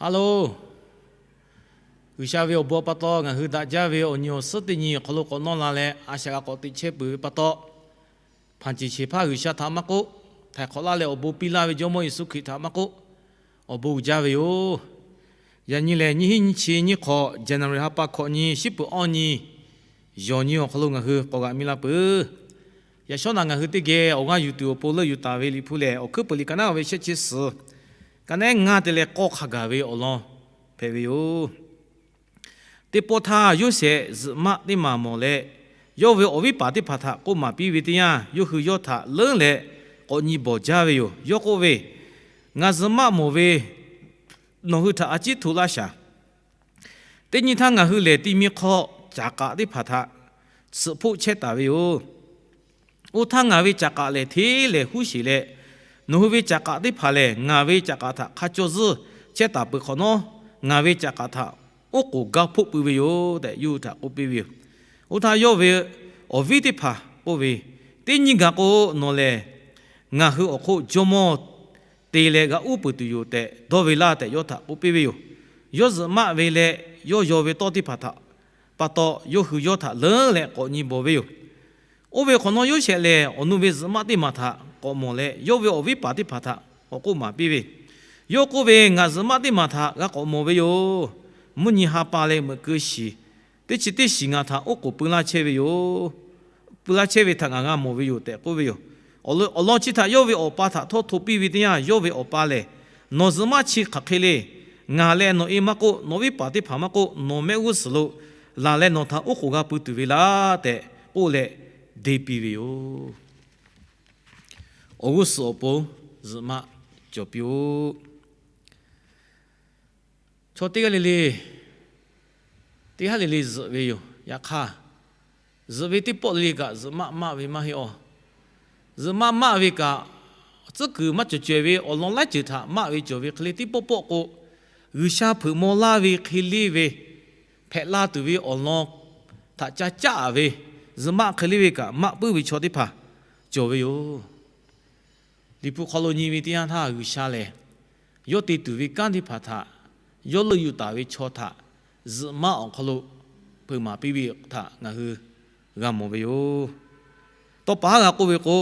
Aˬ loˬ, G'uiˬsha ve awˬ bon pa taw ngaˬ hui daꞈ jaˇ ve awˬ nyi awˬ suhˉ teˇ nyi awˬ hk'aw lo k'awꞈ nawˇ la leh, a shaꞈ g'a k'awꞈ teꞈ chehˇ peuˬ ve pa taw, hpanˍ ceˬ shehˍ hpaˇ G'uiˬsha htaꞈ maˇ k'oˆ, htaiˍ hk'awꞈ laˇ leh awˬ bon piˇ laˇ ve Jawˇmawˇ Yeˍsuˆ Hkriꞈ htaꞈ maˇ k'oˆ, awˬ bon uiˍ jaˇ ve yoˬ. Yaꞈ nyi lehˬ, nyiˇ hinˉ nyiˇ chi nyiˇ hk'awꞈ, January ha pa hkawꞈ nyi, shiˉ peuˬ awˇ nyi, yawˬ nyi awˬ hk'aw lo ngaˬ hui k'awꞈ g'aꞈ mi la peuˬ. Yaꞈ shawˉ naꞈ ngaˬ hui teˇ geh awˬ g'aˇ yuˬ tuˬ awˬ pon leuˆ yuˬ taˍ ve Liꞈ hpu lehˬ, Awˬ hkuiˉ peuˬ liꞈ ka naˉ ve shehˆ chi suhˍ, ka naˉ ngaˇ te leh k'awˇ hk'a gaˬ ve awˬ lawn hpehꞈ ve yoˬ. Teˇ pawˆ htaˇ, Yoˇsehꞈ zuhꞈ maˆ teˇ maˬ mawˬ leh, yawˇ ve awˬ viˉ paˍ teˇ hpaˍ htaꞈ k'oˆ maˍ piˇ ve teˇ yanˇ, yawˇ hui yawˇ htaꞈ leuˉ leh k'awꞈ nyi bawˬ jaˇ ve yoˬ. Yawˇ k'oˆ ve, Ngaˬ zuhꞈ maˆ mawˬ ve nawˬ hui htaꞈ a ciˉ hto laˇ shaˍ. Teˇ nyi htaˇ ngaˬ hui lehˬ, ti mi hk'aw caˍ k'aꞈ teˇ hpaˍ htaꞈ tsuhꞈ hpoˆ chehˇ taˍ ve yoˬ. Oˇ htaˇ, ngaˬ ve caˍ k'aꞈ lehˬ hteˇ lehˬ huˉ sheˍ leh, nawˬ hui ve caˍ k'aꞈ teˇ hpaˍ lehˬ, ngaˬ ve caˍ k'aꞈ htaꞈ hk'a caw zuhˇ chehˇ taˍ peuˬ hk'awꞈ nawˉ, ngaˬ ve caˍ k'aꞈ htaꞈ oˉ k'oˍ gaˇ hpoˆ pui ve yoˬ tehꞈ, yawˇ hui htaꞈ k'oˆ piˇ ve yoˬ. Oˇ htaˇ, yawˇ ve awˬ viˉ teˇ hpaˍ k'oˆ ve, Teˇ nyi gaˬ k'o, nawˬ lehˬ ngaˬ hui awˬ hk'oˆ jawˇmawˇ te leh g'a uˉ peunˍ tuˬ yoˬ tehꞈ dawˇ ve laˇ tehꞈ, yawˇ htaꞈ k'oˆ piˇ ve yoˬ. Yawˇ zuhꞈ maˆ ve leh yawˇ yaw ve tawˇ teˇ hpaˍ htaꞈ pa taw, yawˇ hui yawˇ htaꞈ leuˉ leh k'awꞈ nyi bawˬ ve yoˬ. Oˇ ve hk'awꞈ nawˉ, Yoˇsehꞈ lehˬ awˬ nu ve zuhꞈ maˆ teˇ maˬ htaꞈ k'awꞈ mawˬ leh, yawˇ ve awˬ viˉ paˍ teˇ hpaˍ htaꞈ k'awꞈ k'oˆ maˍ piˇ ve, Yawˇ k'oˆ ve, Ngaˬ zuhꞈ maˆ teˇ maˬ htaꞈ g'a k'awꞈ mawˬ ve yoˬ. Mvuhˇ nyi ha pa leh meuꞈ keu shiˍ teˇ chi teˇ shiˍ ngaˬ htaꞈ oˉ k'oˍ pui laˇ chehˇ ve yoˬ. Pui laˇ chehˇ ve htaꞈ ngaˬ g'a mawˬ ve yoˬ tehꞈ k'oˆ ve yoˬ. Awˬ lawn, awˬ lawn chi htaꞈ yawˇ ve awˬ pa htaꞈ htawˇ hto piˇ ve teˇ yanˇ, yawˇ ve awˬ pa lehˬ, Nawˬ zuhꞈ maˆ chi hk'aˬ hk'e le. Ngaˬ leh nawˬ e maˇ k'oˆ, nawˬ viˉ paˍ teˇ hpaˍ maˇ k'oˆ, nawˬ mehˆ g'uˇ suhˍ lo laˬ leh nawˬ htaꞈ oˉ k'oˍ g'a pui tuˬ ve laˇ tehꞈ k'oˆ leh, deˇ piˇ ve yoˬ. Awˬ g'uˇ suhˍ awˬ pon zuhꞈ maˆ cawˬ piˇ-oˆ. Chaw teˇ g'aˇ le le, teˇ g'aˇ le le zuhꞈ ve yoˬ. Yaꞈ hk'aˇ, zuhꞈ ve teˇ pawˆ le le kaꞈ, zuhꞈ maˆ maˆ ve maˇ heˆ-oˬ. Zuhꞈ maˆ maˆ ve kaꞈ, tcuhˉ kuiˬ maˇ cawˬ cawehˬ ve awˬ lawn laiˉ ceuˬ htaꞈ maˆ ve cawˬ ve hk'e le, teˇ pawˆ pawˆ k'o, G'uiˬsha hpeuꞈ maw laˇ ve hk'e le ve hpehꞈ la tuˬ ve awˬ lawn htaꞈ ca caˆ-a ve, zuhꞈ maˆ hk'e le ve kaꞈ maˆ puiˉ ve chaw teˇ hpaˍ cawˬ ve yoˬ. Liꞈ hpu hk'aw lo nyi ve teˇ yanˇ htaˇ, G'uiˬsha lehˬ yawˇ te tuˬ ve kanˉ teˇ hpaˍ htaꞈ, yawˇ leuˆ yuˬ taˍ ve chaw htaꞈ zuhꞈ maˆ awˬ hk'aw lo hpeuꞈ maˍ piˇ ve htaꞈ ngaˬ hui g'a mawˬ ve yoˬ. Tawˇ pa haˉ g'a k'oˆ ve k'o,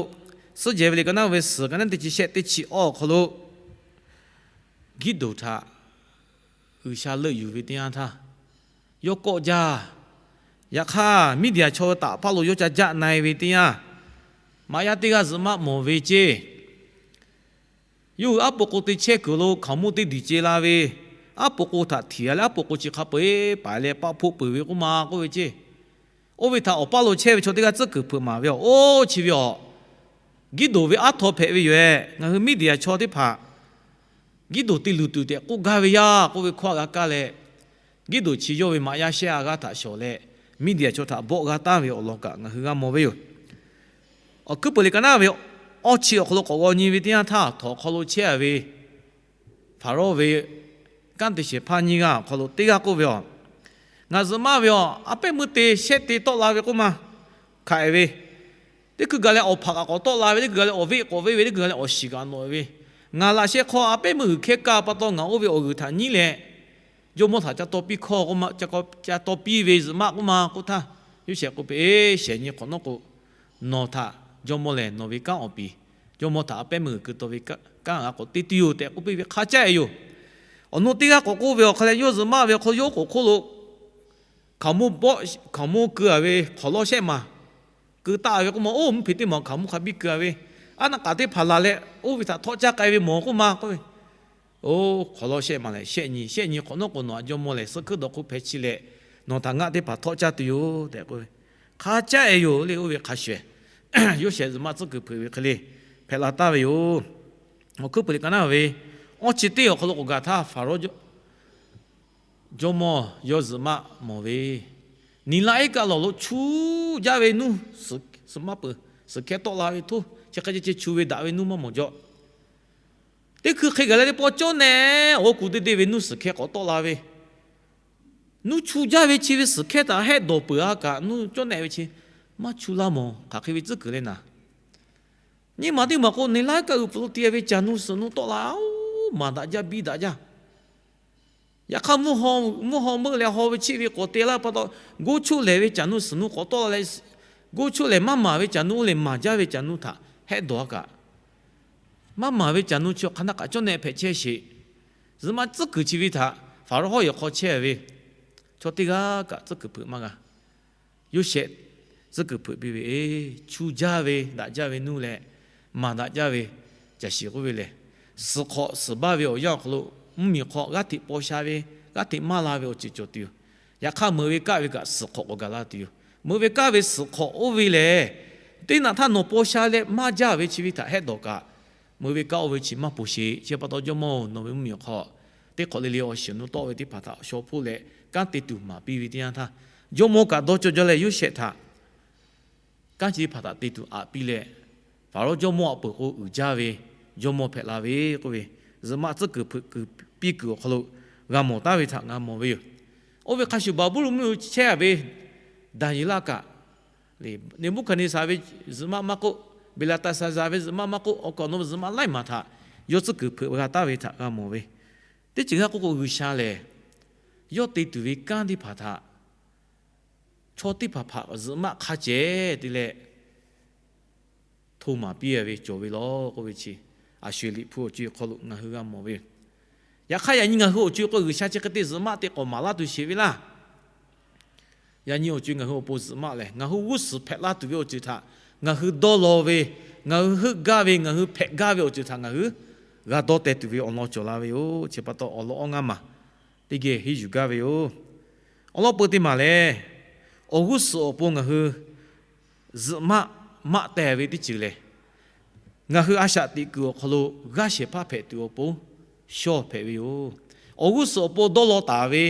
Suhˉ jehˬ ve liꞈ ka naˉ ve suhˍ ka naˉ teˇ chi shehˆ teˇ chi awˇ awˬ hk'aw lo, Giˇdoˍ htaꞈ G'uiˬsha leuˆ yuˬ ve teˇ yanˇ htaˇ, yawˇ kawˆ jaˇ. Yaꞈ hk'aˇ, Miˇdiˍaˍ chaw ve taꞈ paˇ lo yawˇ ca jaˆ na-e ve teˇ yanˇ, maꞈ yaˇ teˇ g'aˇ zuhꞈ maˆ mawˬ ve ceˇ. Yawˇ hui aˉ po k'o te chehˇ kuiˬ lo hkaoˍmonˇ teˇ diˬ ce la ve, aˉ po k'o htaꞈ htiꞈ-a leh aˉ po k'o chi hk'a peu-eˬ paiˍ leh paˆ hpoˆ peuˬ ve k'oˆ ma k'oˆ ve ceˇ. Oˇ ve htaꞈ awˬ paˇ lo chehˇ ve chaw teˇ g'aˇ tcuhˉ kuiˬ hpeuꞈ maˍ ve awˬ, oˇ chi ve awˬ, Giˇdoˍ ve aˉ htaw hpehꞈ ve yoˬ-ehˬ. Ngaˬ hui Miˇdiˍaˍ chaw teˇ hpaˍ Giˇdoˍ te luˬ tuˬ tehꞈ k'oˆ gaˇ ve yaˇ k'oˆ ve hkawˇ a g'a kaˇ leh, Giˇdoˍ chi yawˇ ve maꞈ yaˇ shehˆ a g'aˇ htaꞈ shawˍ leh, Miˇdiˍaˍ chaw htaꞈ bawˆ g'a taˍ ve awˬ lawn kaꞈ ngaˬ hui g'a mawˬ ve yoˬ. Awˬ hkuiˉ peuˬ liꞈ ka naˉ ve awˇ chi awˬ hk'aw lo k'awꞈ g'aw nyi ve teˇ yanˇ htaˇ, htawnˍ hk'aw lo chehˇ-a ve Hpaˍrawˇ ve kanˉ te shehˍ hpaˇ nyiˇ g'aˇ awˬ hk'aw lo teˇ g'aˇ k'oˆ ve awˬ, Ngaˬ zuhꞈ maˆ ve awˬ, a pehˉ meuˇ te shehˆ te tawˆ la ve k'oˆ ma, hk'aˬ-e ve, teˇ hkui gaˬ leh awˬ hpaꞈ kaꞈ k'awꞈ tawˆ la ve, teˇ hkui gaˬ leh awˬ veˆ k'awꞈ venˇ ve, teˇ hkui gaˬ leh awˬ shiˍ kaꞈ nawꞈ ve, ngaˬ laꞈ shehˆ hk'aw a pehˉ meuˇ g'uiˬ hkehˇ kaˇ pa taw ngaˬ oˇ ve awˬ g'uiˬ htaꞈ nyiˉ leh, Jawˇmawˇ htaꞈ ca taw piˇ hkawˇ k'oˆ ma, ca taw piˇ ve zuhꞈ maˆ k'oˆ ma k'oˆ htaˇ, Yoˇsehꞈ k'oˆ piˇ, Eˇ, shehˍ nyi hk'awꞈ nawˉ k'o, nawˬ htaꞈ Jawˇmawˇ lehˬ nawˬ ve kanˉ awˬ piˍ, Jawˇmawˇ htaꞈ a pehˉ meuˇ g'uiˬ keu taw ve kanˉ g'a k'awꞈ te tuˬ yoˬ tehꞈ k'oˆ piˇ ve hk'a caˇ-e yoˬ. Awˬ nu teˇ g'aˇ k'awꞈ k'oˆ ve awˬ hk'a leh, yawˇ zuhꞈ maˆ ve awˬ hk'aw lo yawˇ k'oˍ hk'oˆ lo hkaoˍmonˇ bawˆ, hkaoˍmonˇ keu-a ve hk'awˍ lawˇ shehˆ maˬ keu taˆ ve k'oˆ ma, oˇ mvuhˇ hpeꞈ teˇ maˬ hkaoˍmonˇ hk'a biˇ keu-a ve, aˉ naˆ k'aꞈ teˇ hpaˍ laˬ leh oˇ ve htaꞈ htawˆ caˇ k'ai ve mawˬ k'oˆ ma k'oˆ ve, Oˇ, hk'awˍ lawˇ shehˆ maˬ lehˬ shehˆ nyi, shehˆ nyi hk'awꞈ nawˉ k'o nawˬ a Jawˇmawˇ lehˬ suh hkuiˉ dawˬ hk'oˆ hpehꞈ chi leh, nawˬ htaꞈ ngaˆ teˇ hpaˍ htawˆ caˇ tuˬ yoˬ tehꞈ k'oˆ ve, hk'a caˇ-e yoˬ le. Oˇ ve hk'a shuˍ, Yoˇsehꞈ zuhꞈ maˆ tcuhˉ kuiˬ hpeuꞈ ve hk'e le hpehꞈ la taˍ ve yoˬ. Awˬ hkuiˉ peuˬ liꞈ ka naˉ ve awˇ chi teˇ awˬ hk'aw lo k'awꞈ gaˬ htaˇ, Hpaˍrawˇ jawˇmawˇ yawˇ zuhꞈ maˆ mawˬ ve, Niˍlaˆ iˉ kaˆ lawˬ lo chu jaˇ ve nuˇ suhˍ maˇ peuˬ, suhˍ hkehˇ tawˆ la ve htoˇ, chi hk'e ceh ceh chu ve daꞈ ve nuˇ maˇ mawˬ jaw. Teˇ hkui hk'e gaˬ leh teˇ pawˆ cawˇ nehˬ, awˬ g'aˇ ku deˇ deˇ ve nuˇ suhˍ hkehˇ k'awꞈ tawˆ la ve, nuˇ chu jaˇ ve chi ve suhˍ hkehˇ htaꞈ hehˆ dawˬ peuˬ-a kaꞈ, nuˇ cawˇ nehˬ ve chi maˇ chu laˇ mawˬ. Hk'aˬ hk'e ve tcuhˉ kuiˬ le naˍ. Nyiˇ maˬ teˇ maˬ k'o, Niˍlaˆ iˉ kaˆ g'uiˬ pfuhˍ lo te ve caˬ nuˇ suhˍ nuˇ tawˆ la-o, maˍ daꞈ jaˇ biˇ daꞈ jaˇ. Yaꞈ hk'aˇ, mvuhˇ haw meuˆ leh haw ve cheˆ ve k'awꞈ te laˇ pa taw, goˇ choˆ lehˬ ve caˬ nuˇ suhˍ nuˇ k'awꞈ tawˆ la leh, goˇ choˆ lehˬ maˇ maˍ ve caˬ nuˇ oˇ lehˬ maˍ jaˇ ve caˬ nuˇ htaꞈ hehˆ dawˬ a kaꞈ, maˇ maˍ ve caˬ nuˇ chi awˬ hk'aˇ naˆ kaꞈ cawˇ nehˆ hpehꞈ chehˇ sheˍ. Zuhꞈ maˆ tcuhˉ kuiˬ chi ve htaꞈ Faˍrawˇ hawˉ yehˬ hk'aw chehˇ ve chaw teˇ g'aˇ kaꞈ tcuhˉ kuiˬ hpeuꞈ maˇ g'a. Yoˇsehꞈ tcuhˉ kuiˬ hpeuꞈ piˇ ve, Eˬ, chu jaˇ ve daꞈ jaˇ ve nuˇ leh maˍ daꞈ jaˇ ve caˬ shiˍ k'oˆ ve lehˬ, suhˍ hk'awꞈ suhˍ baˇ ve awˬ yanˇ awˬ hk'aw lo mvuhˇmiˬ hk'aw g'aˇ hteꞈ paw sha ve, g'aˇ hteꞈ maˇ la ve awˬ ceuˬ cawˬ tuˬ yoˬ. Yaꞈ hk'aˇ, meuꞈ ve kaˆ ve kaꞈ suhˍ hk'awꞈ k'awꞈ gaˬ la tuˬ yoˬ. Meuꞈ ve kaˆ ve suhˍ hk'awꞈ oˇ ve lehˬ, teˇ naꞈ htaˇ nawˬ paw sha leh maˇ jaˇ ve chi ve htaꞈ hehˆ dawˬ kaꞈ, meuꞈ ve kaˆ oˇ ve chi maˇ paw sheˍ. Chi pa taw, Jawˇmawˇ-oˬ, nawˬ ve mvuhˇmiˬ awˬ hk'aw teˇ hk'awꞈ le le awˬ shiˍ awˬ nu tawˆ ve teˇ hpaˍ htaꞈ shaw hpoˆ leh kanˉ te tuˬ maˍ piˇ ve teˇ yanˇ htaˇ, Jawˇmawˇ kaꞈ dawˇ cawˇ jaˇ leh Yoˇsehꞈ htaꞈ kanˉ chi teˇ hpaˍ htaꞈ te tuˬ aꞈ piˇ leh, Faˍrawˇ jawˇmawˇ aꞈ peuˬ k'o uiˍ jaˇ ve jawˇmawˇ hpehꞈ la ve k'oˆ ve, zuhꞈ maˆ tcuhˉ kuiˬ hpeuꞈ kuiˬ piˇ kuiˬ awˬ hk'aw lo g'a mawˬ taˉ ve htaꞈ g'a mawˬ ve yoˬ. Oˇ ve hk'a shuˍ, Baˍbuˍlonˍ mvuhˇmiˬ lo chehˇ a ve Daˍyeˍlaˆ kaꞈ, Neˍbuˆhkaˍneˍsaˍ ve zuhꞈ maˆ maˇ k'oˆ, Beˍlaˍtaˍsaˍzaˍ ve zuhꞈ maˆ maˇ k'oˆ, awˬ kaꞈ awˬ nu zuhꞈ maˆ laiˉ maˬ htaꞈ yawˇ tcuhˉ kuiˬ hpeuꞈ g'a taˍ ve htaꞈ g'a mawˬ ve, teˇ ceuˬ g'aˇ k'oˆ k'o, G'uiˬsha lehˬ yawˇ te tuˬ ve kanˉ teˇ hpaˍ htaꞈ chaw teˇ hpaˍ hpaˍ zuhꞈ maˆ hk'a ceh te leh hto maˍ piˇ ve cawˬ ve law k'oˆ ve chi, Aˍshuˍeˍ liꞈ hpu awˬ co-e hk'aw lo ngaˬ hui g'a mawˬ ve yoˬ. Yaꞈ hk'aˇ, yaꞈ nyi ngaˬ hui awˬ co-e k'o, G'uiˬsha chi hk'e te zuhꞈ maˆ te k'awꞈ maˍ laˇ tuˬ sheˍ ve laˇ. Yaꞈ nyi awˬ co-e ngaˬ hui awˬ pon zuhꞈ maˆ lehˬ, ngaˬ hui g'uˇ suhˍ hpehꞈ la tuˬ ve awˬ ceuˬ htaꞈ ngaˬ hui dawˇ law ve, ngaˬ hui heuˆ gaˇ ve, ngaˬ hui hpehꞈ gaˇ ve awˬ ceuˬ htaꞈ ngaˬ hui g'a dawˇ teh tuˬ ve awˬ lawn cawˬ la ve yoˬ. Chi pa taw, awˬ lawn awˇ ngaˇ maˬ teˇ geh henˇ yuˬ gaˇ ve yoˬ. Awˬ lawn peu teˇ maˬ lehˬ, awˬ g'uˇ suhˍ awˬ pon ngaˬ hui zuhꞈ maˆ maˆ teh ve teˇ ceuˬ lehˬ, ngaˬ hui a shaꞈ teꞈ kuiˬ awˬ hk'aw lo g'aˇ shehˍ hpaˇ hpehꞈ tuˬ awˬ pon shawˇ hpehꞈ ve yoˬ. Awˬ g'uˇ suhˍ awˬ pon dawˇ law taˍ ve,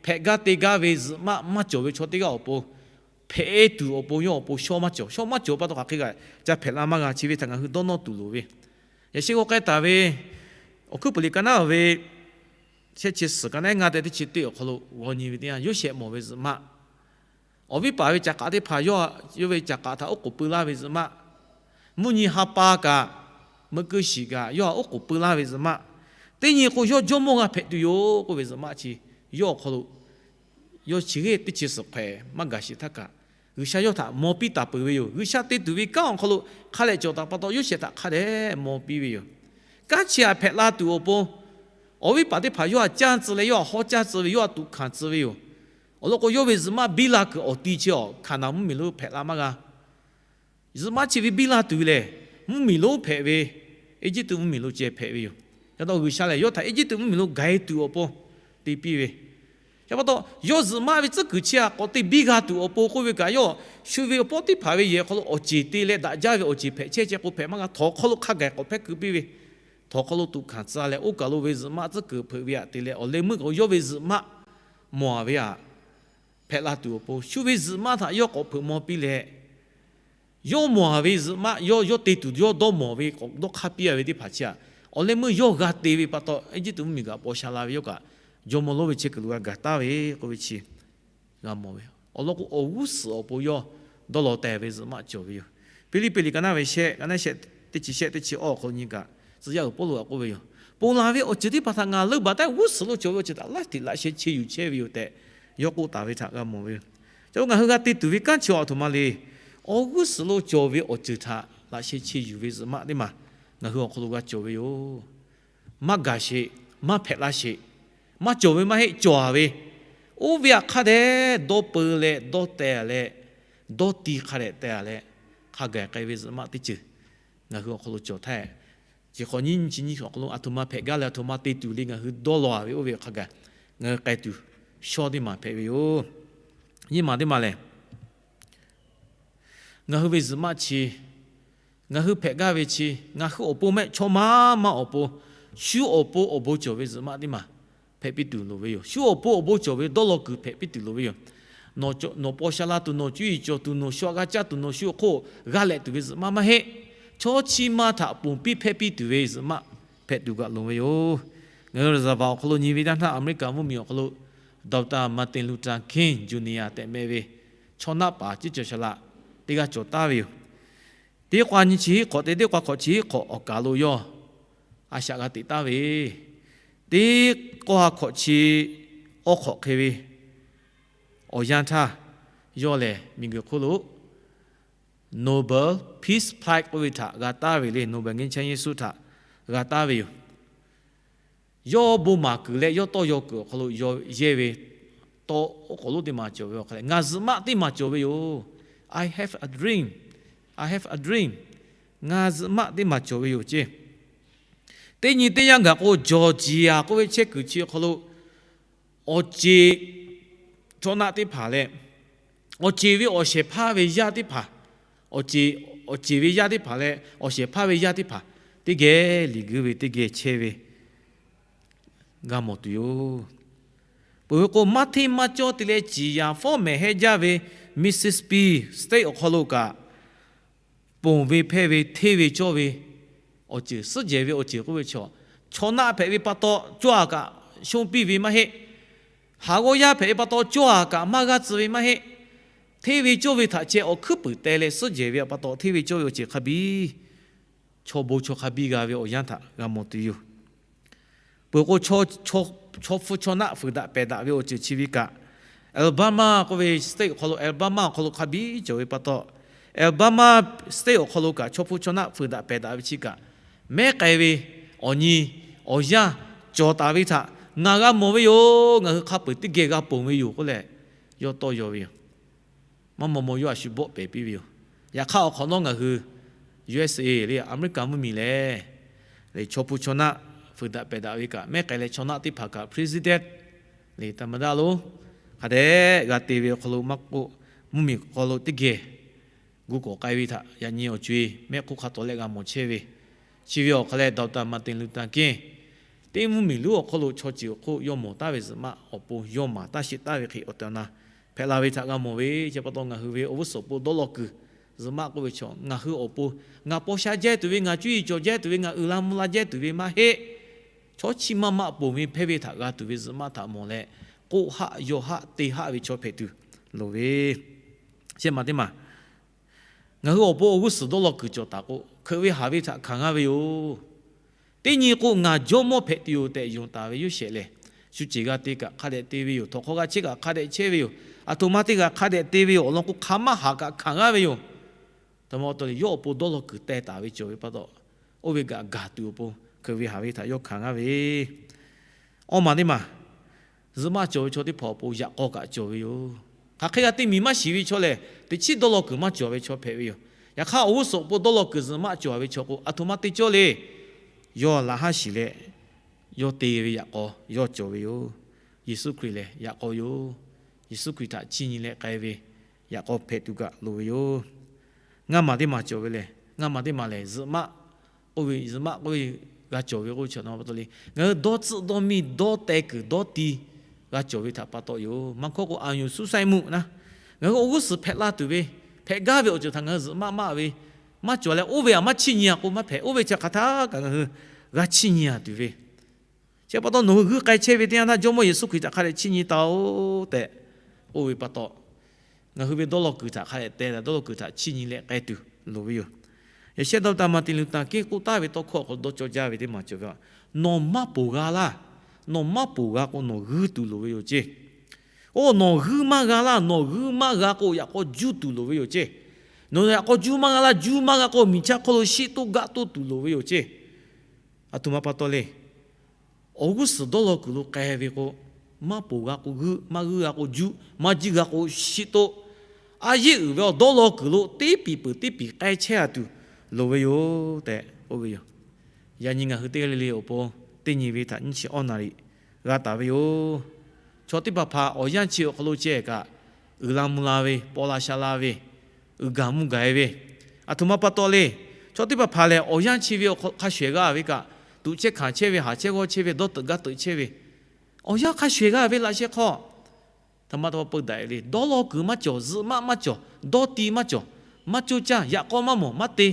hpehꞈ gaˇ te gaˇ ve zuhꞈ maˆ maˇ cawˬ ve chaw teˇ g'aˇ awˬ pon, hpehꞈ e tuˬ awˬ pon yawˇ awˬ pon shawˇ maˇ cawˬ. Shawˇ maˇ cawˬ pa taw, hk'aˬ hk'e kaꞈ ca hpehꞈ la maˇ g'a. Chi ve htaꞈ ngaˬ hui dawˇ nawˇ tuˬ loˍ ve, yaꞈ sheh g'aw k'ai taˍ ve Awˬ hkuiˉ puiˍ liꞈ ka naˉ ve shehˆ chi suhˍ ka naˉ ngaˇ teh teˇ chi teˇ awˬ hk'aw lo g'aw nyi ve teˇ yanˇ, Yoˇsehꞈ mawˬ ve zuhꞈ maˆ, awˬ viˉ paˍ ve caꞈ k'aꞈ teˇ hpaˍ yawˇ ve caꞈ k'aꞈ htaꞈ oˉ k'oˍ pui laˇ ve zuhꞈ maˆ, mvuhˇ nyi ha pa kaꞈ, meuꞈ keu shiˍ kaꞈ yawˇ htaꞈ oˉ k'oˍ pui laˇ ve zuhꞈ maˆ, teˇ nyi k'o yawˇ jawˇmawˇ g'a hpehꞈ tuˬ yoˬ k'oˆ ve zuhꞈ maˆ chi, yawˇ awˬ hk'aw lo yawˇ chi hk'e teˇ chi suhˍ hk'e maˇ gaˬ sheˍ htaˇ kaꞈ, G'uiˬsha yawˇ htaꞈ maw piˇ taˍ peuˬ ve yoˬ. G'uiˬsha te tuˬ ve kanˉ awˬ hk'aw lo hk'a lehꞈ cawˬ taˍ pa taw, Yoˇsehꞈ htaꞈ hk'a dehꞈ maw piˇ ve yoˬ. Kanˉ chi htaꞈ hpehꞈ la tuˬ awˬ pon, awˬ viˉ paˍ teˇ hpaˍ yawˇ htaꞈ caˇ tcuh leh, yawˇ htaꞈ hawˉ caˇ tcuh ve, yawˇ htaꞈ tuꞈ hkanˍ tcuh ve yoˬ. Awˬ lawn k'o, yawˇ ve zuhꞈ maˆ biˇ la kuiˬ awˬ ti chi awˬ Hkaˍnanˍ mvuhˇmiˬ lonˉ hpehꞈ la maˇ g'a. Zuhꞈ maˆ chi ve biˇ la tuˬ ve lehˬ, mvuhˇmiˬ lonˉ hpehꞈ ve, Eˇjiˇtuꞈ mvuhˇmiˬ lo ceh hpehꞈ ve yoˬ. Ca taw G'uiˬsha lehˬ, yawˇ htaꞈ Eˇjiˇtuꞈ mvuhˇmiˬ lo gaˬ e tuˬ awˬ pon te piˇ ve, chi pa taw, yawˇ zuhꞈ maˆ ve tcuhˉ kuiˬ chi htaꞈ k'awꞈ te biˇ g'a tuˬ awˬ pon k'oˆ ve kaꞈ, yawˇ shu ve awˬ pawˆ teˇ hpaˍ ve yehˬ hk'aw lo awˬ ceˬ te leh daꞈ jaˇ ve awˬ ceˬ hpehꞈ chehˇ chehˇ k'o hpehꞈ maˇ g'a. Htawnˍ hk'aw lo hk'a gaˬ k'awꞈ hpehˇ keu piˇ ve, htawnˍ hk'aw lo tuꞈ hkanˍ tcuh leh, oˇ kaˬ lo ve zuhq maˆ tcuhˉ kuiˬ hpeuꞈ ve htaꞈ te leh, awˬ leh meuˇ k'o yawˇ ve zuhq maˆ mawˬ ve htaꞈ hpehꞈ la tuˬ awˬ pon, shu ve zuhq maˆ htaꞈ yawˇ k'awꞈ hpeuꞈ maw piˇ leh, yawˇ mawˬ ve zuhq maˆ yawˇ yawˇ te tuˬ yawˇ dawˇ mawˬ ve k'awꞈ dawˇ hk'aˇ piˇ ve teˇ hpaˍ chi htaꞈ, awˬ leh meuˇ yawˇ g'a te ve pa taw, Eˇjiˇtuꞈ mvuhˇmiˬ kaꞈ paw sha la ve, yawˇ kaꞈ jawˇmawˇ lonˉ ve chehˇ kuiˬ lo g'a gaˬ taˍ ve k'oˆ ve chi g'a mawˬ ve. Awˬ lawn k'o, awˬ g'uˇ suhˍ awˬ pon yawˇ dawˇ law teh ve zuhq maˆ cawˬ ve yoˬ. Hpiˇliˇpiˆ liꞈ ka naˉ ve shehˆ, ka naˉ shehˆ teˇ chi shehˆ teˇ chi awˇ awˬ hk'aw lo nyi kaꞈ, tcuh yaˇ uiˍ Pawˇluꞈ kaꞈ k'oˆ ve yoˬ. Ponˬ laˬ ve awˬ ceuˬ teˇ hpaˍ htaꞈ ngaˬ leuˇ baˬ taˉ g'uˇ suhˍ lo cawˬ ve awˬ ceuˬ htaꞈ laˇ hteꞈ laꞈ sheh cheˇ yuˬ chehˇ ve yoˬ tehꞈ yawˇ k'oˆ taˍ ve htaꞈ g'a mawˬ ve yoˬ. Ca nawˬ ngaˬ hui g'a te tuˬ ve kanˉ chi awˬ htoꞈ ma le. Awˬ g'uˇ suhˍ lo cawˬ ve awˬ ceuˬ htaꞈ laꞈ sheh cheˇ yuˬ ve zuhq maˆ teˇ maˬ ngaˬ hui awˬ hk'aw lo g'a cawˬ ve yoˬ. Maˇ gaˬ sheˍ, maˇ hpehꞈ laˇ sheˍ, maˇ cawˬ ve maˇ heˆ, cawˬ a ve, oˇ ve htaꞈ hk'a dehꞈ dawˇ peu leh dawˇ teh a leh, dawˇ ti hk'a dehꞈ teh a leh, hk'a gaˬ k'ai ve zuhq maˆ teˇ ceuˬ ngaˬ hui awˬ hk'aw lo cawˬ htaˇ, chi hk'awꞈ nyiˇ chi nyiˇ awˬ hk'aw lo aˬ htoꞈ ma hpehꞈ gaˇ leh aˬ htoꞈ ma te tuˬ le ngaˬ hui dawˇ law a ve oˇ ve hk'a gaˬ ngaˬ hui k'ai tuˬ shawˇ teˇ maˬ hpehꞈ ve yoˬ. Nyiˇ maˬ teˇ maˬ lehˬ, ngaˬ hui ve zuhq maˆ chi, ngaˬ hui hpehꞈ gaˇ ve chi, ngaˬ hui awˬ pon mehˆ chaw maˇ maˇ awˬ pon, shu awˬ pon awˬ bon cawˬ ve zuhq maˆ teˇ maˬ hpehꞈ piˇ tuˬ loˍ ve yoˬ. Shu awˬ pon awˬ bon cawˬ ve dawˇ law kuiˬ hpehꞈ piˇ tuˬ loˍ ve yoˬ. Nawˬ paw sha la tuˬ, nawˬ cuˇ yiˍ cawˬ tuˬ, nawˬ shu a g'a caˇ tuˬ, nawˬ shu awˬ hk'oˆ g'a lehꞈ tuˬ ve zuhq maˆ maˇ heˆ. Chaw chi ma htaꞈ ponˬ piˇ hpehˇ piˇ tuˬ ve zuhq maˆ hpehꞈ tuˬ kaꞈ loˍ ve yoˬ. Ngaˬ hui Raˍzaˍvaˍ awˬ hk'aw lo nyi ve yaˇ htaˇ, America mvuhˇmiˬ awˬ hk'aw lo Doctor Martin Luther King Junior tehꞈ meh ve chaw naˆ paˍ ciˉ cawˬ shaˍ laꞈ teˇ g'aˇ cawˬ taˍ ve yoˬ. Teˇ k'awˇ nyi chi hiˉ hk'awꞈ te teˇ k'awˇ hkawꞈ chi hiˉ hk'awꞈ awˬ kaˍ lo yawˇ a shaꞈ g'a teꞈ taˍ ve, teˇ k'awˇ ha hkawꞈ chi awˇ hk'awꞈ hk'e ve awˬ yanˇ htaˇ, yawˇ lehˬ miˬguiˬ hk'oˆ lo Nobel Peace Prize k'oˆ ve htaꞈ g'a taˍ ve le, Nobel ငြိမ်းချမ်းရေးဆု htaꞈ g'a taˍ ve yoˬ. Yawˇ bon maˍ kuiˬ leh yawˇ tawˇ yaw kuiˬ awˬ hk'aw lo yawˇ yehˇ ve tawˇ oˉ k'oˍ lonˉ teˇ maˬ cawˬ ve awˬ hk'a leh, ngaˬ zuhꞈ maˆ teˇ maˬ cawˬ ve yoˬ. I have a dream, I have a dream. Ngaˬ zuhꞈ maˆ teˇ maˬ cawˬ ve yoˬ ceˇ. Teˇ nyi teˇ yanˇ gaˬ k'o, Georgia k'oˆ ve chehˇ kuiˬ chi awˬ hk'aw lo awˬ ceˬ chaw naˆ teˇ hpaˍ leh, awˬ ceˬ ve awˬ shehˍ hpaˇ ve yaˇ teˇ hpaˍ, awˬ ceˬ, awˬ ceˬ ve yaˇ teˇ hpaˍ leh awˬ shehˍ hpaˇ ve yaˇ teˇ hpaˍ teˇ geh liꞈ guiˇ ve teˇ geh chehˇ ve g'a mawˬ tuˬ yoˬ. Peuˬ ve k'o, maˇ hteˇ maˇ cawˇ te leh ciˍ yanˍ fawˉ mehˍ hehˆ jaˇ ve Mississippi State awˬ hk'aw lo kaꞈ, ponˬ ve hpehˇ ve hteˇ ve cawˇ ve awˬ ceuˬ, suhˉ jehˬ ve awˬ ceuˬ k'oˆ ve chaw, chaw naˆ hpehꞈ ve pa taw cawˇ a kaꞈ shonˇ piˇ ve maˇ heˆ. Haˍ g'awˇ yaˇ hpehꞈ ve pa taw cawˇ a kaꞈ maˇ g'aˇ tcuh ve maˇ heˆ. Hteˇ ve cawˇ ve htaꞈ ceh awˬ hkuiˉ puiˍ teh leh suhˉ jehˬ ve pa taw hteˇ ve cawˇ ve awˬ ceuˬ hk'a biˇ, chaw bon chaw hk'a biˇ g'a ve awˬ yanˇ htaꞈ g'a mawˬ tuˬ yoˬ. Peuˬ k'o, chaw hpu chaw naˆ fuiˍ daꞈ pehˬ daꞈ ve awˬ ceuˬ chi ve kaꞈ, Alabama k'oˆ ve state awˬ hk'aw lo, Alabama awˬ hk'aw lo hk'a biˇ cawˬ ve pa taw, Alabama state awˬ hk'aw lo kaꞈ chaw hpu chaw naˆ fuiˍ daꞈ pehˬ daꞈ ve chi kaꞈ, mehˉ k'ai ve awˬ nyi awˬ yanˇ cawˬ taˍ ve htaꞈ ngaˬ g'a mawˬ ve yoˬ. Ngaˬ hui hk'a peuˬ teˇ geh g'a ponˬ ve yoˬ k'oˆ leh, yawˇ tawˇ yaw ve yoˬ. Maˇ maw maw yawˇ a shu bawˆ pehˍ piˇ ve yoˬ. Yaꞈ hk'aˇ awˬ hk'awꞈ nawˉ ngaˬ hui U S A le, Aˍmeˍriˆkaˍ mvuhˇmiˬ lehˬ, chaw hpu chaw naˆ fuiˍ daꞈ pehˬ daꞈ ve kaꞈ, mehˉ k'ai leh chaw naˆ teˇ hpaˍ kaꞈ president le, သမ္မတ lo hk'a dehꞈ g'a te ve awˬ hk'aw lo maˇ k'oˆ, mvuhˇmiˬ hk'aw lo teˇ geh gu kawꞈ k'ai ve htaꞈ yaꞈ nyi awˬ co e mehˆ hk'oˆ hk'a tawˍ leh g'a mawˬ chehˇ ve. Chi ve awˬ hk'a leh Doctor Martin Luther King, teˇ mvuhˇmiˬ lonˉ awˬ hk'aw lo chaw ceuˬ awˬ hk'oˆ yawˇ mawˬ taˍ ve zuhꞈ maˆ awˬ pon yawˇ maˍ taˇ sheˍ taˍ ve hk'e awˬ tehˬ awˬ na hpehꞈ la ve htaꞈ g'a mawˬ ve. Chi pa taw ngaˬ hui ve awˬ g'uˇ suhˍ awˬ pon dawˇ law kuiˬ zuhꞈ maˆ k'oˆ ve chaw, ngaˬ hui awˬ pon, ngaˬ paw sha jehˇ tuˬ ve, ngaˬ cuˇ yiˍ cawˬ jehˇ tuˬ ve, ngaˬ uiˍ la mvuh la jehˇ tuˬ ve maˇ heˆ. Chaw chi maˇ maˆ ponˬ ve hpehˇ ve htaꞈ g'a tuˬ ve zuhꞈ maˆ htaꞈ mawˬ leh, k'oˆ haˆ yaw haˆ te haˆ ve chaw hpehꞈ tuˬ loˍ ve. Shehˆ maˬ teˇ maˬ, ngaˬ hui awˬ pon awˬ g'uˇ suhˍ dawˇ law kuiˬ cawˬ taˍ k'o, hkeuꞈ ve haˍ ve htaꞈ hkanˍ g'aˇ ve yoˬ. Teˇ nyi k'o, ngaˬ jawˇmawˇ hpehꞈ tuˬ yoˬ tehꞈ yonˍ taˍ ve Yoˇsehꞈ lehˬ, shu ceˬ g'a te kaꞈ hk'a dehꞈ te ve yoˬ. Htawnˍ hk'aw g'a chehˇ kaꞈ hk'a dehꞈ chehˇ ve yoˬ. Aˬ htoꞈ ma te kaꞈ hk'a dehꞈ te ve yoˬ. Awˬ lawn k'o, hk'aˬ maˇ haˍ kaꞈ hkanˍ g'aˇ ve yoˬ. Htaꞈ ma pa taw leh, yawˇ awˬ pon dawˇ law kuiˬ teh taˍ ve cawˬ ve pa taw, oˇ ve kaꞈ gaˬ tuˬ awˬ pon hkeuꞈ ve haˍ ve htaꞈ yawˇ hkanˍ g'aˇ ve. Awˇ maˬ teˇ maˬ, zuhꞈ maˆ cawˬ ve chaw teˇ hpaˍ awˬ pon yaꞈ k'aw kaꞈ cawˬ ve yoˬ. Hk'aˬ hk'e g'a te miˬ maˇ shiˍ ve chaw lehˬ, teꞈ chiˉ dawˇ law kuiˬ maˇ cawˬ ve chaw hpehꞈ ve yoˬ. Yaꞈ hk'aˇ, awˬ g'uˇ suhˍ awˬ pon dawˇ law kuiˬ zuhꞈ maˆ cawˬ ve chaw k'o, aˬ htoꞈ ma te cawˇ le. Yawˇ laꞈ haˉ shiˍ leh, yawˇ te ve yaꞈ k'aw yawˇ cawˬ ve yoˬ. Yeˍsuˆ Hkriꞈ lehˬ yaꞈ k'aw yoˬ. Yeˍsuˆ Hkriꞈ htaꞈ chiˇ nyi leh k'ai ve yaꞈ k'aw hpehꞈ tuˬ kaꞈ loˍ ve yoˬ. Ngaˇ maˬ teˇ maˬ cawˬ ve lehˬ, ngaˇ maˬ teˇ maˬ lehˬ, zuhꞈ maˆ k'oˆ ve, zuhꞈ maˆ k'oˆ ve g'a cawˬ ve k'oˆ ve chaw na pa taw le, ngaˬ hui dawˇ tcuhˆ dawˇ miˇ dawˇ teh kuiˬ dawˇ ti g'a cawˬ ve htaꞈ pa taw yoˬ. Maˇ hkawˇ k'o, a yonˍ suhˉ saiˉ mvuhˇ na, ngaˬ hui awˬ g'uˇ suhˍ hpehꞈ la tuˬ ve, hpehꞈ gaˇ ve awˬ ceuˬ htaꞈ ngaˬ hui zuhꞈ maˆ maˆ ve maˇ cawˬ leh, oˇ ve aꞈ maˇ chiˇ nyi a k'o maˇ hpehꞈ. Oˇ ve chi hk'aˬ htaˇ kaꞈ ngaˬ hui g'a chiˇ nyi a tuˬ ve, chi pa taw nawˬ hui g'uiˇ k'ai chehˇ ve teˇ yanˇ htaˇ, Jawˇmawˇ Yeˍsuˆ Hkriꞈ htaꞈ hk'a dehꞈ chiˇ nyi taˍ-oꞈ tehꞈ k'oˆ ve pa taw, ngaˬ hui ve dawˇ law kuiˬ htaꞈ hk'a dehꞈ teh leh, dawˇ law kuiˬ htaꞈ chiˇ nyi leh k'ai tuˬ loˍ ve yoˬ. Yaꞈ shehˆ Doctor Martin Luther King k'oˆ taˍ ve tawˇ hkawˇ awˬ hk'aw lo dawˇ cawˇ jaˇ ve teˇ maˬ cawˬ ve, nawˬ maˇ ponˬ g'a laˇ. Nawˬ maˇ ponˬ g'a k'o, nawˬ g'uiˇ tuˬ loˍ ve yoˬ ceˇ. Oˇ, nawˬ g'uiˇ maˇ g'a laˇ. Nawˬ g'uiˇ maˇ g'a k'o, yaꞈ k'aw juˇ tuˬ loˍ ve yoˬ ceˇ. Nawˬ yaꞈ k'aw juˇ maˇ g'a laˇ. Juˇ maˇ g'a k'o, miˬ chaˇ hk'oˆ lo shiˆ toˆ gaˆ toˆ tuˬ loˍ ve yoˬ ceˇ. Aˬ htoꞈ ma pa taw le. Awˬ g'uˇ suhˍ dawˇ law kuiˬ lo k'ai ve k'o, maˇ ponˬ g'a k'o g'uiˇ, maˇ g'uiˇ g'a k'o juˇ, maˇ jiˇ g'a k'o shiˆ toˆ. A yeˇ uiˍ ve awˬ dawˇ law kuiˬ lo teˇ piˍ peuˬ teˇ piˍ k'ai chehˇ a tuˬ loˍ ve yoˬ tehꞈ k'oˆ ve yoˬ. Yaꞈ nyi ngaˬ hui teˇ g'aˇ le le awˬ pon teˇ nyi ve htaꞈ nyiˇ chi awˇ naˍ riˍ g'a taˍ ve yoˬ. Chaw teˇ hpaˍ hpaˍ awˬ yanˇ chi awˬ hk'aw lo ceh kaꞈ, uiˍ la mvuh la ve, paw la sha la ve, uiˍ gaˬ mvuh gaˬ e ve, aˬ htoꞈ ma pa taw le. Chaw teˇ hpaˍ hpaˍ lehˬ, awˬ yanˇ chi ve awˬ hk'aw hk'a shuˍ ehˍ g'a ve kaꞈ, tuꞈ chehˇ hkanˍ chehˇ ve, haˍ chehˇ g'awˇ chehˇ ve, dawˇ teuꞈ gaˇ teuꞈ chehˇ ve, awˬ yanˇ hk'a shuˍ ehˍ g'a ve laꞈ sheh hk'aw, htaꞈ ma taw peu daꞈ le. Dawˇ law kuiˬ maˇ cawˬ, zuhꞈ maˆ maˇ cawˬ, dawˇ ti maˇ cawˬ, maˇ coˇ caˇ, yaꞈ k'aw maˇ mawˬ, maˇ te.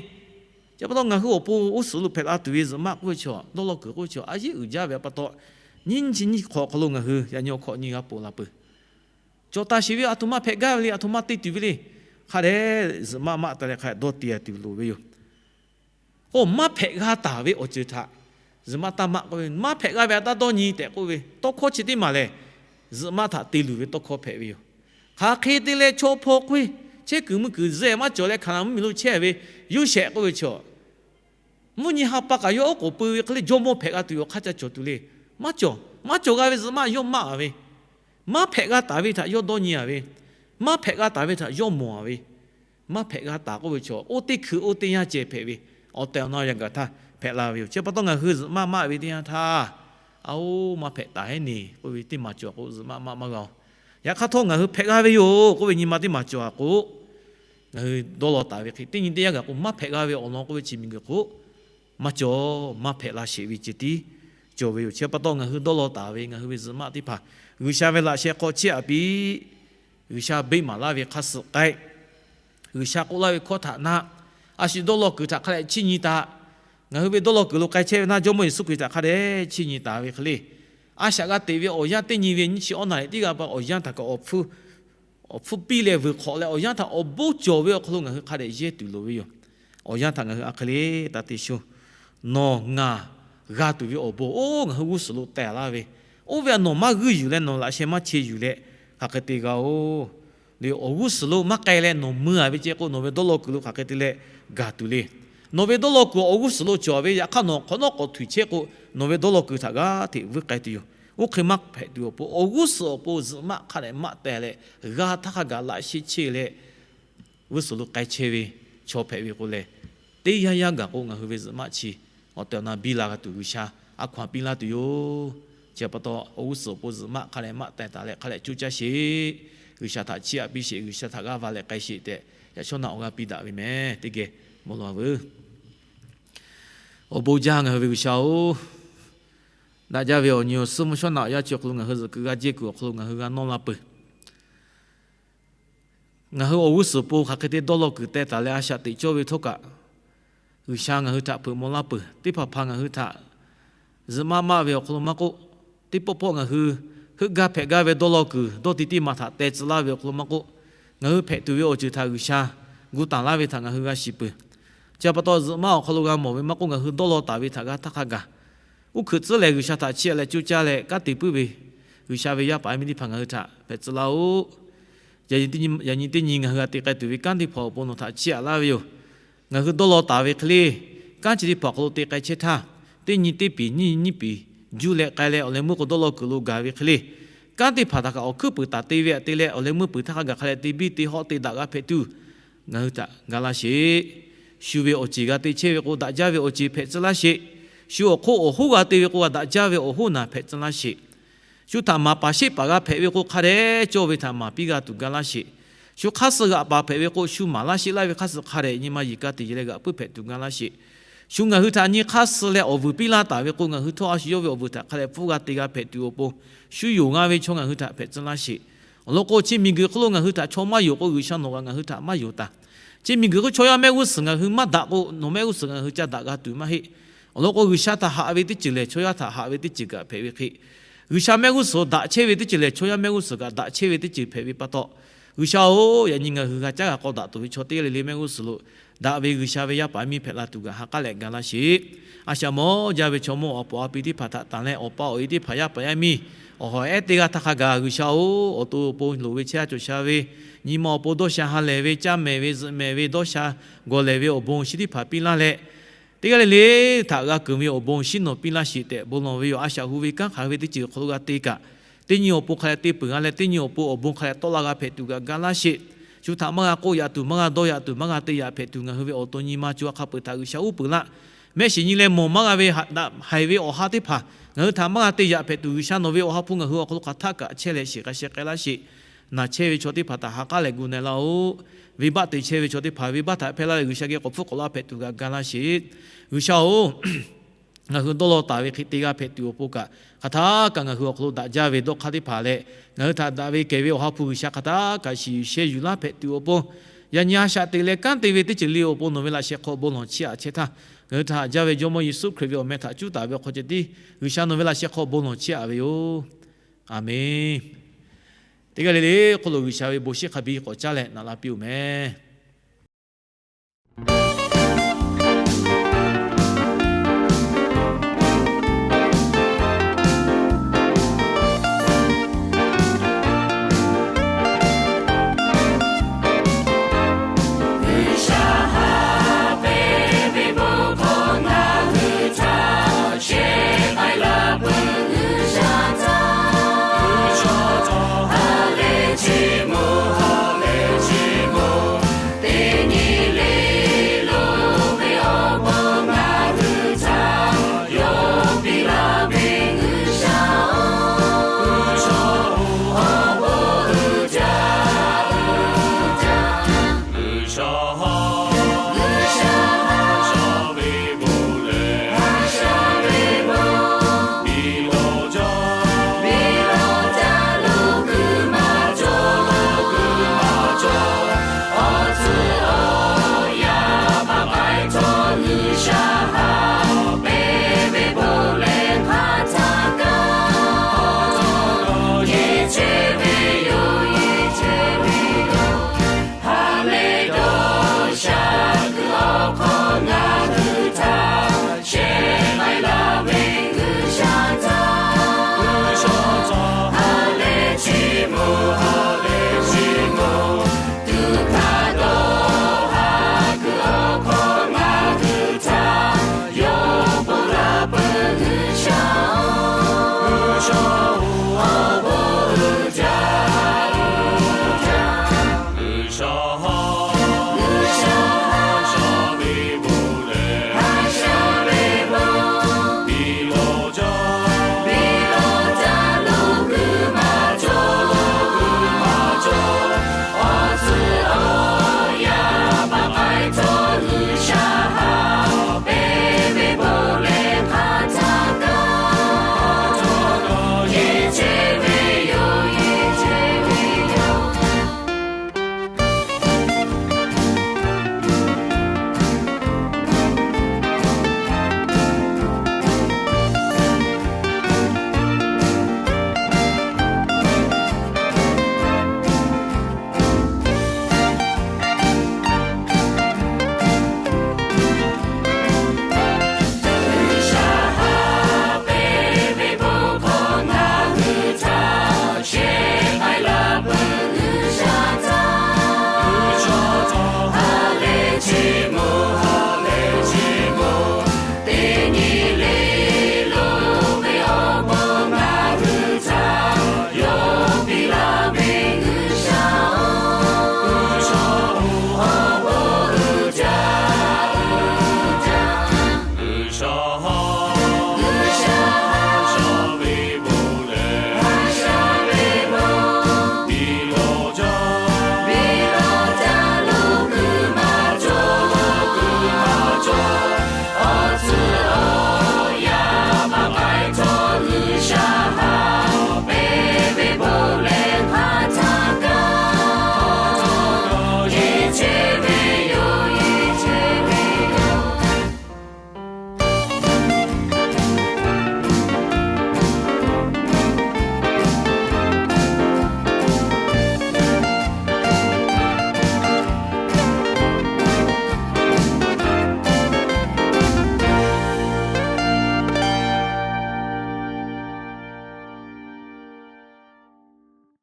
Chi pa taw ngaˬ hui awˬ pon g'uˇ suhˍ lo hpehꞈ la tuˬ ve zuhꞈ maˆ k'oˆ ve chaw, dawˇ law kuiˬ k'oˆ ve chaw, a yeˇ uiˍ jaˇ ve pa taw, nyiˇ chi nyiˇ hk'awꞈ hk'aw lo ngaˬ hui yaꞈ nyi awˬ hk'awꞈ nyi g'a ponˬ la peuˬ. Cawˬ taˍ sheˍ ve aˬ htoꞈ ma hpehꞈ gaˇ ve le, aˬ htoꞈ ma te tuˬ ve le. Hk'a dehꞈ zuhꞈ maˆ maˆ taˍ leh hk'a dehꞈ dawˇ ti a tuˬ loˍ ve yoˬ. K'o, maˇ hpehꞈ g'a taˍ ve awˬ ceuˬ htaꞈ zuhꞈ maˆ taˇ maˆ k'oˆ ve, maˇ hpehꞈ g'a ve a taˇ dawˇ nyi tehꞈ k'oˆ ve tawˇ hkawˇ chi teˇ maˬ lehˬ, zuhꞈ maˆ htaꞈ te luˬ ve tawˇ hkawˇ hpehꞈ ve yoˬ. Hk'aˬ hk'e te leh chaw hpaw k'oˆ ve, chehˇ kuiˬ mvuhˇ kuiˬ zuhꞈ maˇ cawˬ leh Hkaˍnanˍ mvuhˇmiˬ lo chehˇ ve Yoˇsehꞈ k'oˆ ve chaw, mvuhˇ nyi ha pa kaꞈ yawˇ oˉ k'oˍ pui ve hk'e le jawˇmawˇ hpehꞈ g'a tuˬ yoˬ hk'a ca cawˬ tuˬ le. Maˇ cawˬ. Maˇ cawˬ g'a ve zuhꞈ maˆ yawˇ maˆ a ve, maˇ hpehꞈ g'a taˍ ve htaꞈ yawˇ dawˇ nyi a ve, maˇ hpehꞈ g'a taˍ ve htaꞈ yawˇ mawˬ a ve, maˇ hpehꞈ g'a taˍ k'oˆ ve chaw, oˇ teˇ hkui oˇ teˇ yanˇ ceh hpehꞈ ve, awˬ tehˬ awˬ na yaꞈ gaˬ htaˇ hpehꞈ la ve yoˬ. Chi pa taw ngaˬ hui zuhꞈ maˆ maˆ ve teˇ yanˇ htaˇ, a oˇ maˇ hpehꞈ taˍ heˉ neˬ k'oˆ ve teˇ maˬ cawˬ k'o, zuhꞈ maˆ maˆ maˇ g'a oˬ. Yaꞈ hk'aˇ htawˇ ngaˬ hui hpehꞈ g'a ve yoˬ k'oˆ ve nyi ma teˇ maˬ cawˬ a k'o, ngaˬ hui dawˇ law taˍ ve hk'e teˇ nyi teˇ yanˇ gaˬ k'o maˇ hpehꞈ g'a ve awˬ lawn k'oˆ ve chi miˬguiˬ hk'oˆ maˇ cawˬ, maˇ hpehꞈ la sheˍ ve ceh tiˉ cawˬ ve yoˬ. Chi pa taw ngaˬ hui dawˇ law taˍ ve ngaˬ hui ve zuhꞈ maˆ teˇ hpaˍ G'uiˬsha ve laꞈ sheh hk'aw chiˇ aꞈ piˇ, G'uiˬsha beˆ maˍ laˇ ve hk'a suhˍ k'ai, G'uiˬsha k'oˆ laˇ ve hkawˇ htaꞈ na, a shu dawˇ law kuiˬ htaꞈ hk'a dehꞈ chiˇ nyi taˍ. Ngaˬ hui ve dawˇ law kuiˬ lo k'ai chehˇ ve naˇ Jawˇmawˇ Yeˍsuˆ Hkriꞈ htaꞈ hk'a dehꞈ chiˇ nyi taˍ ve hk'e le, a shaꞈ g'a teꞈ ve awˬ yanˇ teˇ nyi ve nyiˇ chi awˉ naˍ riˍ tiˉ g'a pa awˬ yanˇ htaꞈ kaꞈ awˬ hpfuhˇ piˇ leh vuiˬ hk'awꞈ leh awˬ yanˇ htaꞈ awˬ bon cawˬ ve awˬ hk'aw lo ngaˬ hui hk'a dehꞈ yehˇ tuˬ loˍ ve yoˬ. Awˬ yanˇ htaꞈ ngaˬ hui a hk'e le taˇ te sho, nawˬ ngaˬ g'a tuˬ ve awˬ bon oˇ ngaˬ hui g'uˇ suhˍ lo teh laˇ ve, oˇ ve a nawˬ maˇ g'uiˇ yuˬ leh nawˬ laꞈ sheh maˇ che yuˬ leh hk'aˬ hk'e te g'a oˬ. Leh awˬ g'uˇ suhˍ lo maˇ k'ai leh nawˬ mui a ve ceh k'o, nawˬ ve dawˇ law kuiˬ lo hk'aˬ hk'e te leh gaˬ tuˬ le. Nawˬ ve dawˇ law kuiˬ awˬ g'uˇ suhˍ lo cawˬ ve, yaꞈ hk'aˇ nawˬ hk'awꞈ nawˉ k'awꞈ htuiˍ chehˇ k'o, nawˬ ve dawˇ law kuiˬ htaꞈ g'aˇ hteꞈ vuiˇ k'ai tuˬ yoˬ. Oˇ hk'e maˇ hpehꞈ tuˬ awˬ pon awˬ g'uˇ suhˍ awˬ pon zuhꞈ maˆ hk'a dehꞈ maˆ teh leh, g'a htaˇ hk'a gaˬ laꞈ sheh che leh g'uˇ suhˍ lo k'ai chehˇ ve chaw hpehꞈ ve k'o lehˬ, teˇ yanˇ yanˇ gaˬ k'o ngaˬ hui ve zuhꞈ maˆ chi awˬ tehˬ awˬ na biˇ la g'a tuˬ G'uiˬsha a hkaw-anˬ piˇ laˇ tuˬ yoˬ. Chi pa taw awˬ g'uˇ suhˍ awˬ pon zuhꞈ maˆ hk'a dehꞈ maˆ teh taˍ leh hk'a dehꞈ coˇ caˇ sheˍ. G'uiˬsha htaꞈ chiˇ aꞈ piˇ sheˍ, G'uiˬsha htaꞈ g'aˇ va leh k'ai sheˍ tehꞈ, yaꞈ shawˉ naˆ awˬ g'aˇ piˇ daꞈ ve meh teˇ geh mawˬ law veuˬ. Awˬ bon jaˇ ngaˬ hui ve G'uiˬsha-oˬ, daꞈ jaˇ ve awˬ nyi awˬ suhˉ mvuhˇ shawˉ naˆ awˬ yanˇ chi awˬ hk'aw lo ngaˬ hui zuhꞈ kuiˬ g'a jehˇ kuiˬ awˬ hk'aw lo ngaˬ hui g'a nawˇ la peuˬ. Ngaˬ hui awˬ g'uˇ suhˍ awˬ pon hk'aˬ hk'e te dawˇ law kuiˬ teh taˍ leh a shaꞈ teꞈ cawˇ ve htawˇ kaꞈ, G'uiˬsha ngaˬ hui htaꞈ hpeuꞈ maw laˇ peuˬ. Teˇ hpaˍ hpaˍ ngaˬ hui htaꞈ zuhꞈ maˆ maˆ ve awˬ hk'aw lo maˇ k'oˆ, teˇ pawˆ pawˆ ngaˬ hui heuˆ gaˇ hpehꞈ gaˇ ve dawˇ law kuiˬ dawˇ ti teˇ maˬ htaꞈ teh tcuh laˇ ve awˬ hk'aw lo maˇ k'oˆ, ngaˬ hui hpehꞈ tuˬ ve awˬ ceuˬ htaꞈ G'uiˬsha gu taˍ laˇ ve htaꞈ ngaˬ hui g'a shiˍ peuˬ. Chi pa taw zuhꞈ maˆ awˬ hk'aw lo g'a mawˬ ve maˇ k'oˆ, ngaˬ hui dawˇ law taˍ ve htaꞈ g'a htaˇ hk'a gaˬ uˉ hkuiꞈ tcuhˉ leh G'uiˬsha htaꞈ chiˇ aꞈ leh coˇ caˇ leh kanˉ te puiˉ ve G'uiˬsha ve yaˇ paˍ yaˇ miˇ teˇ hpaˍ ngaˬ hui htaꞈ hpehꞈ tcuh laˇ-oˆ. Yaꞈ nyi teˇ nyi ngaˬ hui g'a te k'ai tuˬ ve kanˉ teˇ hpaˍ awˬ pon nawˬ htaꞈ chiˇ aꞈ laˇ ve yoˬ. Ngaˬ hui dawˇ law taˍ ve hk'e le, kanˉ chi teˇ hpaˍ awˬ hk'aw lo te k'ai chehˇ htaˇ, teˇ nyi teˇ piˍ nyiˇ nyi nyiˇ piˍ juˇ leh k'ai leh awˬ leh meuˇ k'o dawˇ law kuiˬ lo gaˬ ve hk'e le, kanˉ teˇ hpaˍ htaꞈ kaꞈ awˬ hkuiˉ puiˍ taˍ te ve aꞈ te leh awˬ leh meuˇ peuˬ htaˇ hk'a gaˬ hk'a leh te biˇ te hawˆ te daꞈ g'a hpehꞈ tuˬ, ngaˬ hui htaꞈ ga laˇ sheˍ. Shu ve awˬ ceˬ g'a te chehˇ ve k'o, daꞈ jaˇ ve awˬ ceˬ hpehꞈ tcuh laˇ sheˍ. Shu awˬ hk'oˆ awˬ hoˉ g'a te ve k'o, daꞈ jaˇ ve awˬ hoˉ naˬ hpehꞈ tcuh laˇ sheˍ. Shu htaꞈ maˍ paˍ sheˆ paˍ g'a hpehꞈ ve k'o, hk'a dehꞈ cawˇ ve htaꞈ maˍ piˇ g'a tuˬ ga laˇ sheˍ. Shu hk'aˇ suh g'aꞈ paˍ hpehꞈ ve k'o, shu maˍ laˇ sheˆ laˇ ve hk'aˇ suh hk'a dehꞈ nyi ma yeˬ ka tiꞈ yeˬ leh g'aꞈ puiˉ hpehꞈ tuˬ ga laˇ sheˍ. Shu ngaˬ hui htaꞈ nyi hk'aˇ suh leh awˬ vuiˬ piˇ laˇ taˍ ve k'o, ngaˬ hui htawˇ a shu yawˇ ve awˬ vuiˬ htaꞈ hk'a dehꞈ pfuhˇ g'a te g'a hpehꞈ tuˬ awˬ pon, shu yonˍ g'a ve chaw ngaˬ hui htaꞈ hpehꞈ tcuh laˇ sheˍ. Awˬ lawn k'o, chi miˬguiˬ hk'oˆ lo ngaˬ hui htaꞈ chaw maˇ yonˍ k'o, G'uiˬsha nawˬ kaꞈ ngaˬ hui htaꞈ maˇ yonˍ taˍ. Chi miˬguiˬ hk'oˆ chaw yaˇ mehˆ g'uˇ suhˍ ngaˬ hui maˇ daꞈ k'o, nawˬ mehˆ g'uˇ suhˍ ngaˬ hui ca daꞈ g'a tuˬ maˇ heˆ. Awˬ lawn k'o, G'uiˬsha htaꞈ haꞈ ve teˇ ceuˬ lehˬ, chaw yaˇ htaꞈ haꞈ ve teˇ ceuˬ kaꞈ hpehꞈ ve hk'e, G'uiˬsha mehˆ g'uˇ suhˍ daꞈ chehˇ ve teˇ ceuˬ lehˬ, chaw yaˇ mehˆ g'uˇ suhˍ kaꞈ daꞈ chehˇ ve teˇ ceuˬ hpehꞈ ve pa taw, G'uiˬsha-oˬ, yaꞈ nyi ngaˬ hui g'a caˉ g'a k'aw daꞈ tuˬ ve chaw teˇ g'aˇ le le mehˆ g'uˇ suhˍ lo daꞈ ve G'uiˬsha ve yaˇ paˍ miˇ hpehꞈ la tuˬ kaꞈ ha k'aˉ leh ga laˇ sheˍ. A shaꞈ mawˇ jaˇ ve chaw mawˇ awˬ pa awˬ pi teˇ hpaˍ htaꞈ tanˬ leh, awˬ pa awˬ e teˇ hpaˍ yaˇ paˍ yaˇ miˇ awˬ hawˬ ehˉ teˇ g'aˇ htaˇ hk'a gaˬ G'uiˬsha-oˬ, awˬ to awˬ pon loˍ ve chehˇ sha cawˬ sha ve, nyi ma awˬ pon dawˇ sha ha lehˬ ve, caˇ mehˍ ve zuhꞈ mehˍ ve dawˇ sha gawˬ lehˬ ve awˬ bon shinˉ teˇ hpaˍ piˇ laˇ leh, teˇ g'aˇ le le htaꞈ g'a keunˍ ve awˬ bon shinˉ nawˬ piˇ laˇ sheˍ tehꞈ bon lawˬ ve yoˬ. A shaꞈ hu ve kanˉ hk'aˬ ve teˇ ceuˬ hk'aw lo g'a te kaꞈ, teˇ nyi awˬ pon hk'a leh te peuˬ g'a leh, teˇ nyi awˬ pon awˬ bon hk'a leh tawˆ la g'a hpehꞈ tuˬ kaꞈ ga laˇ sheˍ. Shu htaꞈ maˇ g'a k'oˆ yaꞈ tuˬ, maˇ g'a dawˇ yaꞈ tuˬ, maˇ g'a te yaꞈ hpehꞈ tuˬ, ngaˬ hui ve awˬ to nyi ma co a hk'a peuˬ htaꞈ G'uiˬsha uˉ peunˍ laˇ. Mehˆ shiˍ nyi leh mawˬ maˇ g'a ve daꞈ haiˬ ve awˬ ha teˇ hpaˍ ngaˬ hui htaꞈ maˇ g'a te yaꞈ hpehꞈ tuˬ, G'uiˬsha nawˬ ve awˬ ha hpu ngaˬ hui awˬ hk'aw lo hk'aˬ htaˆ kaꞈ chehˇ leh shiˍ k'a sheh k'ai laˇ sheˍ. Naˬ chehˇ ve chaw teˇ hpaˍ htaꞈ ha k'aˉ leh gu na laˇ-oˆ. Venˇbaˆ te chehˇ ve chaw teˇ hpaˍ venˇbaˆ htaꞈ hpehˇ laˇ leh G'uiˬsha geh k'awꞈ hpfuhˆ k'awꞈ laˇ hpehꞈ tuˬ kaꞈ ga laˇ sheˍ. G'uiˬsha-oˬ, ngaˬ hui dawˇ law taˍ ve hk'e te g'a hpehꞈ tuˬ awˬ pon kaꞈ, hk'aˬ htaˆ kaꞈ ngaˬ hui awˬ hk'aw lo daꞈ jaˇ ve dawˇ hk'aˇ teˇ hpaˍ leh, ngaˬ hui htaꞈ daꞈ ve kehˬ ve awˬ ha hpu G'uiˬsha hk'aˬ htaˆ kaꞈ shiˍ yuˬ sheh yuˬ laˇ hpehꞈ tuˬ awˬ pon, yaꞈ nyi a shaꞈ teꞈ leh kanˉ te ve teˇ ceuˬ le awˬ pon nawˬ ve laꞈ sheh hk'aw bon lawˬ chiˇ aꞈ chehˇ htaˇ, ngaˬ hui htaꞈ haꞈ jaˇ ve Jawˇmawˇ Yeˍsuˆ Hkriꞈ ve awˬ meh htaꞈ cuˉ taˍ ve awˬ hk'aw ceh tiˉ G'uiˬsha nawˬ ve laꞈ sheh hk'aw bon lawˬ chiˇ aꞈ ve yoˬ. Aˬmenˍ. Teˇ g'aˇ le le hk'oˆ lo G'uiˬsha ve bon shiˉ hk'a biˇ k'awꞈ caˉ leh naꞈ la piˇ-oˬ meh. Sha